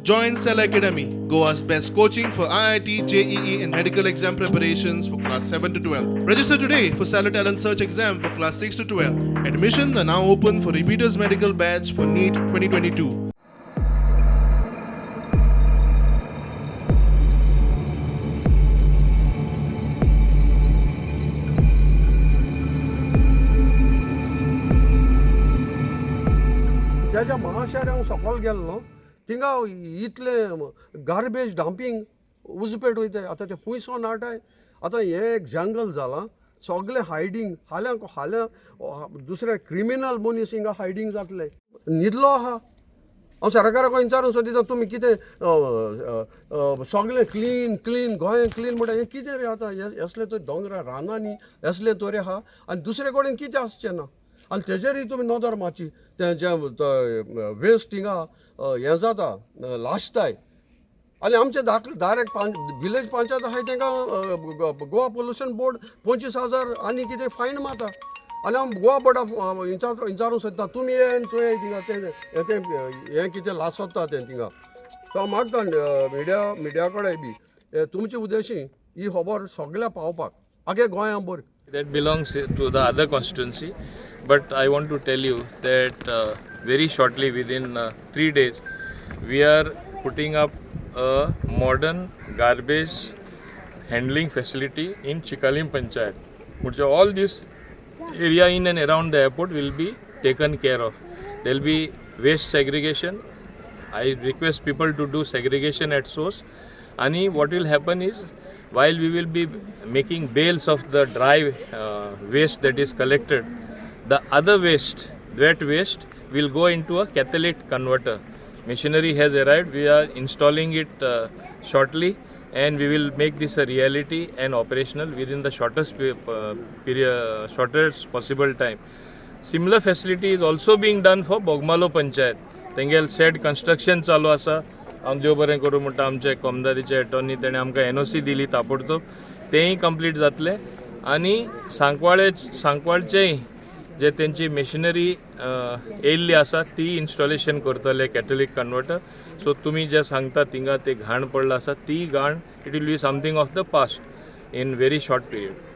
Join Cell Academy, Goa's best coaching for IIT, JEE, and medical exam preparations for class 7 to 12. Register today for Stellar Talent Search exam for class 6 to 12. Admissions are now open for repeaters medical batch for NEET 2022. तेज्या महाशार हांव सकयल गेल्लो, थिंगा इतलें garbage dumping उजपेट वयताय. आतां ते खुंयसोन हाडटाय? आतां हें एक जंगल जालां, सगलें हायडींग. फाल्यां फाल्यां दुसरे क्रिमिनल मनीस हिंगा हायडींग जातले. न्हिदलो आहा. हांव सरकाराक विचारूंक सोदिता, तुमी कितें सगलें क्लीन क्लीन गोंय क्लीन म्हणटा, हें कितें रे? आतां असले तर दोंगरा रानांनी असले तरे आहा आनी दुसरे कडेन कितें आसचें ना? आनी तेजेरूय तुमी नदर मारची. तें जें वेस्ट हिंगा हें जाता, लासताय आनी आमचे दाखले डायरेक्ट विलेज पंचायत आहाय, तेंकां गोवा पोल्युशन बोर्ड 25,000 आनी कितें फायन मारता. आनी हांव गोवा बोर्डा विचारूंक सोदता, तुमी येन चोयाय थिंगा तें तें हें कितें लासता तें थिंगा. सो हांव मागता मिडिया कडेन बी तुमचे उद्देशी ही खबर सगळ्या पावपाक आगे गोंया भर. That belongs to the other constituency, but I want to tell you that very shortly, within 3 days, we are putting up a modern garbage handling facility in Chikalim Panchayat. Which all this area in and around the airport will be taken care of. There will be waste segregation. I request people to do segregation at source. And what will happen is, while we will be making bales of the dry waste that is collected, the other waste, wet waste, will go into a catalytic converter. Machinery has arrived. We are installing it shortly, and we will make this a reality and operational within the shortest period, shortest possible time. Similar facility is also being done for Bogmalo Panchayat. तेंगेल shed construction चालू आसा. हांव देव बरें करूं म्हणटा, आमचे कोमदारीचे attorney तेणें आमकां एनओसी दिली ताबडतोब, तेंय कंप्लीट जातलें. आनी सांकवाळे सांकवाळचेय जे तेंची मशिनरी येयल्ली आसा, ती इन्स्टॉलेशन करतले कॅटलिटीक कन्वर्टर. सो तुमी जे सांगता थिंगा ते घाण पडला आसा, ती घाण, it will be something of the past in very short period.